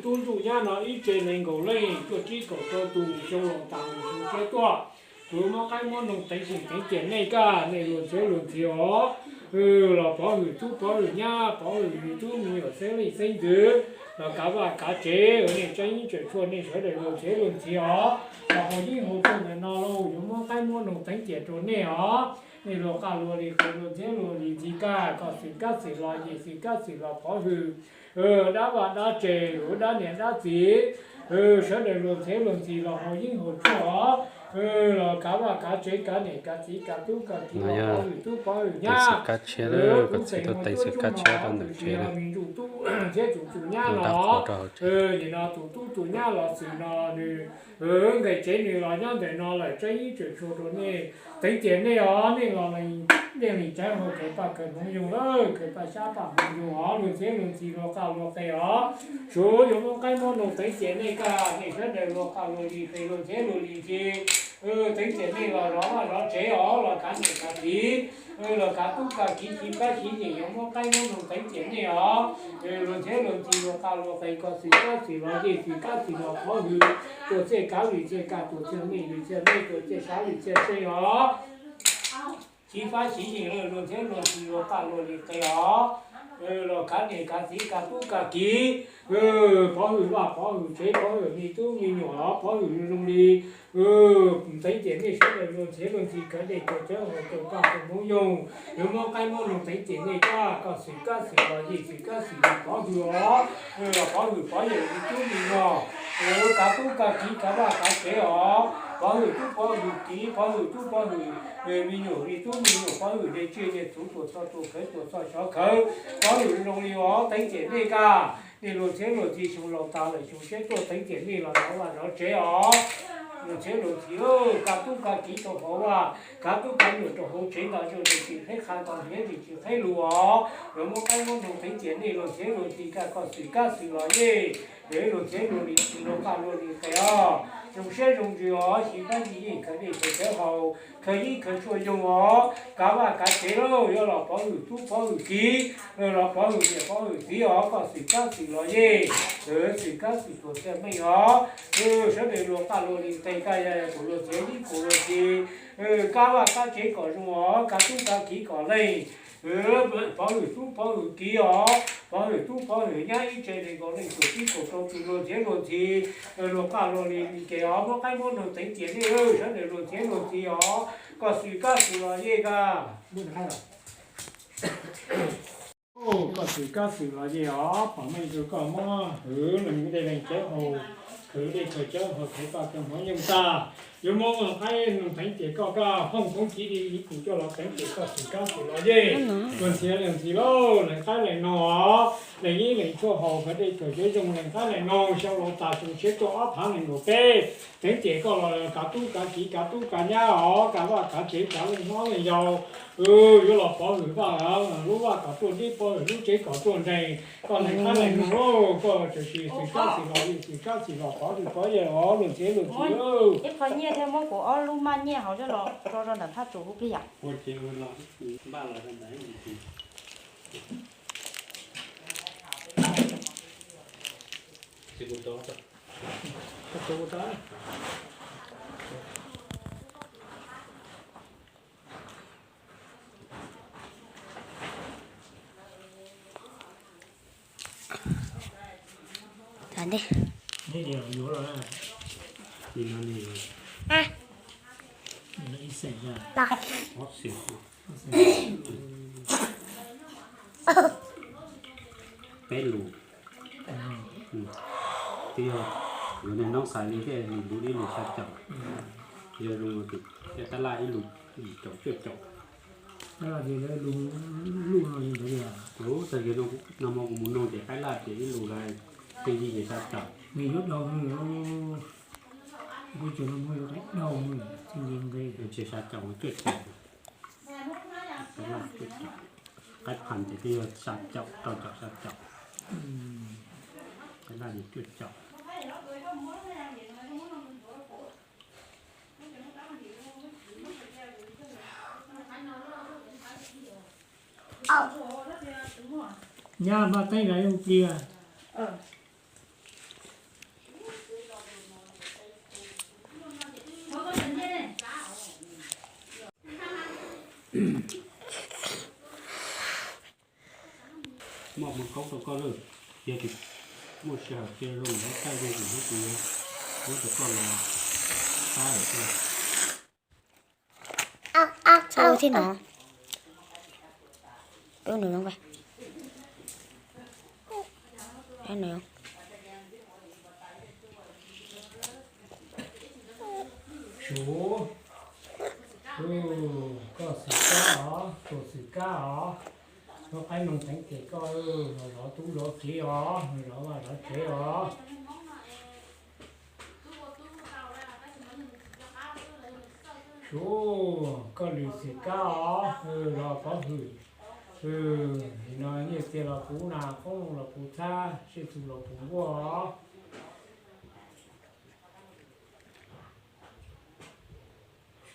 tub ntsuj nyab no ib tse nees nkaum leej, cuaj tsib kaum rau tus, xyoo laus tas lawm xyoo tshiab tuaj. Kuv muab qaib muab noog teev xwm teev ciam nej kaj, nej luag ntxhiab luag ntxhi os. Los pov hwm tub pov hwm nyab, pov hwm me tub me nyuam xeeb leej xeeb ntxwv, los kav vaj kav tsev, nej tseem ceeb tseem tshuaj, nej sawv daws luag ntxhiab luag ntxhi os. Los haus yeeb haus tshuaj ntawm no lauj, yuav muab qaib muab noog teev ciam rau nej os. Nej luag qaj luag li qe, luag ntxhiab luag li ntxhi kaj, koj xwm kab xwm los yej, xwm kab xwm los pov hwm dab vaj dab tse, dab niam dab txiv, sawv daws luag ntxhiab luag ntxhi los haus yeeb haus tshuaj os. Los kav vaj kav tsev, kav niam kav txiv, kav tub kav kiv, los pov hwm tub pov hwm nyab, tub txeem muaj cuab tsuj no, tus tsis yog me ntsuj tub thiab tus tsuj nyab no. Nim no tus tub tus nyab los xwm no nws nqes tsev nws los nyob ntawm no lawm, tseem ceeb tseem tshuaj rau nej, teev ciam nej os. Nej los lees dej lees cawv haus, khaws paj khaws hmoov yoog lawm, khaws paj xyab paj hmoov yoog os, luag ntxhiab luag ntxhi luag qaj luag qe os. Suav yuav muab qaib muab noog teev ciam nej kaj, nej sawv daws luag qaj luag li qe, luag ntxhiab luag li ntxhi, teev ciam nej los zov vaj zov tsev os, los kav niam kav txiv, los kav tub kav kiv, chiv pab chiv nyeem, yuav muab qaib muab noog teev ciam nej os. Luag ntxhiab luag ntxhi luag qaj luag qe, koj xwm kab xwm los yej, xwm kab xwm los pov hwm, tuam txiaj kav lwm txiaj kaj, tuam txiaj meej lwm txiaj meej, tuam txiaj sav lwm txiaj seej os. Chiv pab chiv nyeem, luag ntxhiab luag ntxhi luag qaj luag li qe os. Los kav niam kav txiv, kav tub kav kiv, pov hwm vaj pov hwm tsev, pov hwm me tub me nyuam os, pov hwm zoo li teev ciam nej sawv daws luag ntxhiab luag ntxhi, khaws dej khaws cawv haus, khaws paj khaws hmoov yoog, yuav muab qaib muab noog teev ciam nej kaj, koj xwm kab xwm los yej, xwm kab xwm los pov hwm os. Los pov hwm pov hwm me tub me nyuam, kav tub kav kiv, kav vaj kav tsev os, pov hwm tub pov hwm kiv, pov hwm tub pov hwm me nyuam li tub me nyuam, pov hwm niam tsiaj niam txhu, tuam txhoj tuam khawv, tuam txhoj xyov khawv, pov hwm zoo li os, teev ciam nej kaj. Nej luag ntxhiab luag ntxhi, xyoo laus tas lawm xyoo tshiab tuaj, teev ciam nej los zov vaj zov tsev os. Luag ntxhiab luag ntxhi, kav tub kav kiv rau hauv vaj, kav tub kav nyuam rau hauv tsev, nto zuj zus tsis qheb qha, nto hniav zus tsis qheb lus os. Yuav muab qaib muab noog teev ciam nej luag ntxhiab luag ntxhi kaj, koj xwm kab xwm los yej, luag ntxhiab luag li qe, luag qaj luag li qe os. Zoo siab zoo ntsws os, xyiv pab yij yeej, khaws dej khaws cawv haus, khaws yeeb khaws tshuaj yoog os. Kav vaj kav tsev lauj, yuav los pov hwm tub pov hwm kiv, los pov hwm niam pov hwm txiv os, koj xwm kab xwm los yej, xwm kab xwm tuam txiaj meej os. Sawv daws luag qaj luag li qe, kaj yog kuv luag ntxhiab yeej kuv luag kiv, kav vaj kav tsev kom zoo os, kav tub kav kiv kom leej, pov hwm tub pov hwm kiv os, pov hwm tub pov hwm nyab, ib tse nees nkaum leej, cuaj tsib kaum rau tus, luag ntxhiab luag ntxhi, luag qaj luag li li qe os. Muab qaib muab noog teev ciam nej, sawv daws luag ntxhiab luag ntxhi os, koj xwm kab xwm los yej kaj. Koj xwm kab xwm los yej os, pom meej rau koj muab hwv leej dej leej cawv haus, khwv dej khwv cawv haus, khaws paj khaws hmoov yoog tag, yuav muab qaib noog teev ciam koj kaj, phooj koob kiv li kuv coj los teev ciam koj xwm kab xwm los yej. Luag ntxhiab luag ntxhi lauj, lees qaib lees noog os, lees yeeb lees tshuaj haus, khwv dej khwv cawv yoog, lees qaib lees noog, xyoo laus tas xyoo tshiab tuaj, ob phav nees nkaum peb, teev ciam koj los kav tub kav kiv, kav tub kav nyab os, kav vaj kav tsev, kav leej hlob leej yau, yuav los pov hwm vaj, lub vaj kom ruaj deb, pov hwm lub tsev kom ruaj nrees. Koj lees qaib lees noog lauj, koj tsuas sis xwm kab xwm los yej, xwm kab xwm los pov hwm pov yawg os, luag ntxhiab luag ntxhi lauj. Ib qho nyiaj thiab muab kuv ob lub maj nyiaj hauv coj los tso rau ntawm thaj tsam huv pliaj yom. Peb lus. Twb yog yuav niag noob xais li thiaj li lus ib lus xya caum. Yog zoo no ces tab laj ib lus yim caum cuaj caum. Tab laj ces lus, lus no li ntawd li. Tab yog no hmo kuv mus noog ces qaib laj ces ib lus lawm, tej yig ces xya caum. Nws yuav dhau, kuv tsuas no muab yuav dhau, tsis xya caum, cuaj caum. Qaib phas ces twb yog xya caum, rau caum, xya caum. Qaib laj ces cuaj caum. Nyab npaj teeb los ib pliag. Muaj hmoo koob rau koj lawm, yog tias muaj sij hawm cia zoo los taij zoo kuv hnub kuv yuav muab rau koj los saib lawm. Txhob ua thiab no. Peb ua nws no, peb ua nws. Suv, koj xwm kab os, tus xwm kab os, muaj qaib noog teev ces koj los zov tub zov kiv os, los zov vaj zov tsev os. Suv, koj lwm xwm kab os, los pov hwm. Nim no nyiaj txiag los puv na, qoob loo los puv txhab, sib txug los puv nkuaj os.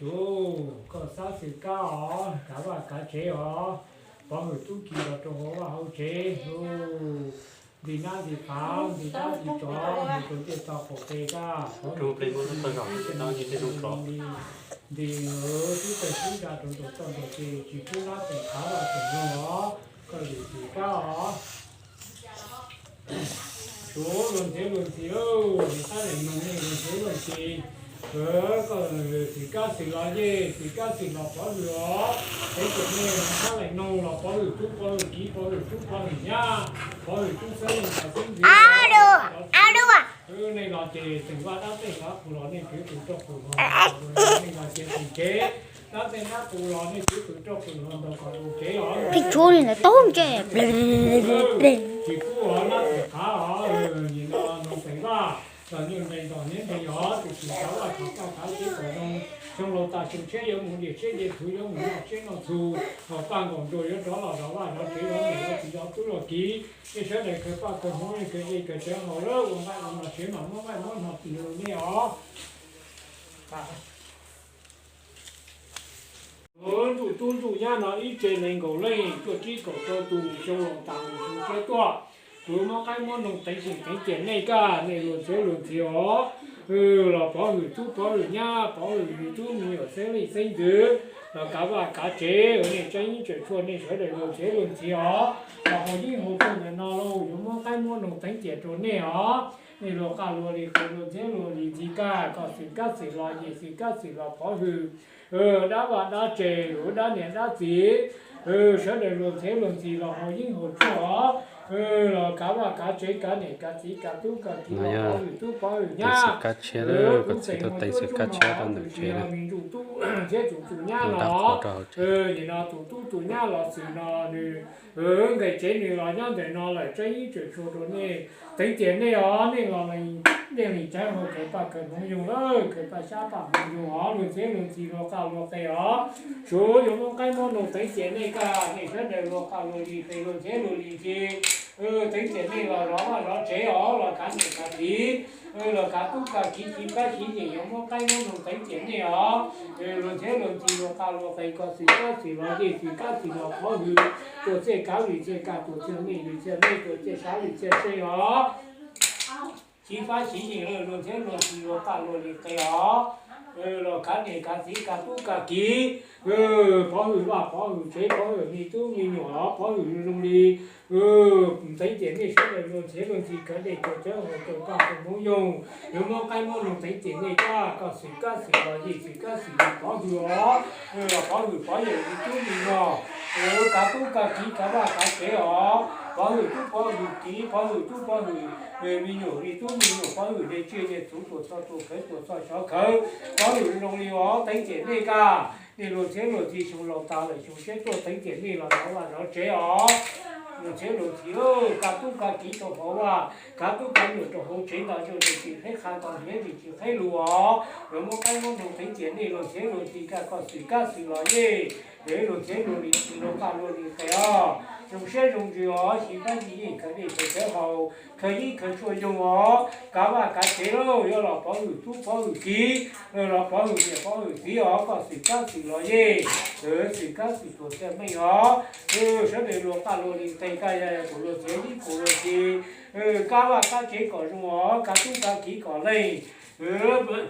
Suv, koj xab xwm kab os, kav vaj kav tsev os, pov hwm tub kiv los rau hauv vaj hauv tsev. Nti nab nti qav, nti dab nti tsov, mus rau ntiaj tog qaum tsev kab, pov hwm tub kiv, nti tub tawg tub ntsa rau nraum toj nraum kev, tsis pub nab teem qav vaj teem noog os, koj lwm xwm kab os. Suv, luag ntxhiav luag ntxhi, nim qab lees noog nej luag ntxhiav luag ntxhi, koj xwm kab xwm los yej, xwm kab xwm los pov hwm os. Teev tiam nej nim qab lees noog los pov hwm tub pov hwm kiv, pov hwm tub pov hwm nyab, pov hwm tub xeeb leej ntxhais xeeb ntxwv. Nej los ces teem vaj dab teg dab qus los nej kev qus roj qus hlo, nej los ces teem kev dab teg dab qus los nej kev qus roj qus hlo ntaus kom tus kev os. Peb tsuab li ntawd tau ntsej. Tsis pub os, nab teem qav os, nim no noog teem vaj, los nyuj nreeg nrog hniav nreeg os, tus twg kav vaj kav tsev kom zoo, xyoo laus tas xyoo tshiab yuav mus diam tshiab diam txhuv, yuav mus noj tsiab noj txhu, los paj nkaus nruas yuav rov los zov vaj zov tsev, zov niam zov txiv zov tub zov kiv. Nej sawv daws kawg paj kawg hmoov, nej kawg dej kawg cawv haus lawm, ua nqaij ua no siav mas muab nqaij muab no tis rau nej os. Ntsuj tub ntsuj nyab no ib tse nees nkaum leej, tuaj tsib kaum rau tus, xyoo laus tas mus xyoo tshiab tuaj. Kuv muab qaib muab noog teev xyeem teev ciam nej kaj, nej luag ntxhiav luag ntxhi os. Los pov hwm tub pov hwm nyab, pov hwm me tub me nyuam xeeb leej xeeb ntxwv, los kav vaj kav tsev, nej tseeb yeeb tseem tshuaj nej sawv daws luag ntxhiav luag ntxhi os. Los haus yeeb haus tshuaj ntawm no lauj, yuav muab qaib muab noog teev ciam rau nej os. Nej luag qaj luag li qe luag ntxhiav luag li ntxhi kaj, koj xwm kab xwm los yej, xwm kab xwm los pov hwm dab vaj dab tse, lwm dab niam dab txiv, sawv daws luag ntxhiav luag ntxhi los haus yeeb haus tshuaj os. Los kav vaj kav tsev, kav niam kav txiv, kav tub kav kiv, los pov hwm tub pov hwm nyab. Xwm kab tshiab, koj txiv tuaj teev xwm kab tshiab rau ntawm tsev, me ntsuj tub ntxhiav tub ntsuj nyab no, nim no tus tub tus nyab los xwm no nws nqes tsev nws los nyob ntawm no lawm, tseeb yeeb tseem tshuaj rau nej, teev ciam nej os, nej los lees dej lees cawv haus kawg paj kawg hmoov yoog lawm, kawg paj xyab paj hmoov yoog os, luag ntxhiav luag ntxhi luag qaj luag qe os. Suv yuav muab qaib muab noog teev ciam nej kaj, nej sawv daws luag qaj luag li qe luag ntxhiav luag li ntxhi, teev ciam nej los zov vaj zov tsev os, los kav niam kav txiv, los kav tub kav kiv, xyiv pab xyiv yeem, yuav muab qaib muab noog teev ciam nej os. Luag ntxhiav luag ntxhi luag qaj luag qe, koj xwm kab xwm los yej, xwm kab xwm los pov hwm, tuam txiaj kav lwm txiaj kaj, tuam txiaj meej lwm txiaj meej, tuam txiaj sav lwm txiaj seej os. Xyiv pab xyiv yeem, luag ntxhiav luag ntxhi luag qaj luag li qe os. Los kav niam kav txiv, kav tub kav kiv, pov hwm vaj pov hwm tsev, pov hwm me tub me nyuam os, pov hwm zoo li teev ciam nej sawv daws luag ntxhiav luag ntxhi, kawg dej kawg cawv haus kawg paj kawg hmoov yoog. Yuav muab qaib muab noog teev ciam nej kaj, koj xwm kab xwm los yej, xwm kab xwm los pov hwm os. Los pov hwm pov yawm li tub li no, kav tub kav kiv, kav vaj kav tsev os. Pov hwm tub pov hwm kiv, pov hwm tub pov hwm me nyuam li tub me nyuam, pov hwm dej tsiaj dej txhuv, tuam txhoj tuam khawv, tuam txhoj xyov khawv, pov hwm zoo li os, teev ciam nej kaj. Nej luag ntxhiav luag ntxhi, xyoo laus tas lawm xyoo tshiab tuaj, teev ciam nej los zov vaj zov tsev os. Luag ntxhiav luag ntxhi, kav tub kav kiv rau hauv vaj, kav tub kav nyuam rau hauv tsev, nto ntsuj nto tsis qheb qha, nto hniav tsis qheb lus os. Yuav muab qaib muab noog teev ciam nej luag ntxhiav luag ntxhi kaj, koj xwm kab xwm los yej, luag ntxhiav luag li ntxhi luag qaj luag li qe os. Zoo siab zoo ntsws os, xyiv pab xyiv yeej, khaws dej khaws cawv haus, khaws yeeb khaws tshuaj yoog os. Kav vaj kav tsev lauj, yuav los pov hwm tub pov hwm kiv, los pov hwm niam pov hwm txiv os, koj xwm kab xwm los yej, xwm kab xwm tuam txiaj meej os. Sawv daws luag qaj luag li qe kaj, yog kuv luag ntxhiav yeeb kuv luag ntxhi, kav vaj kav tsev kom zoo os, kav tub kav kiv kom leej,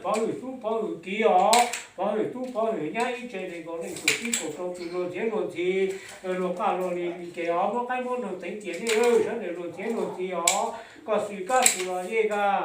pov hwm tub pov hwm kiv os. Pov hwm tub pov hwm nyab ib tse nees nkaum leej, txum tib txhais rau tus luag ntxhiab luag ntxhi, luag qaj luag li li ces os, muab qaib muab noog teev tiam nej sawv daws luag ntxhiab luag ntxhi os, koj xwm kab xwm los yeej kaj.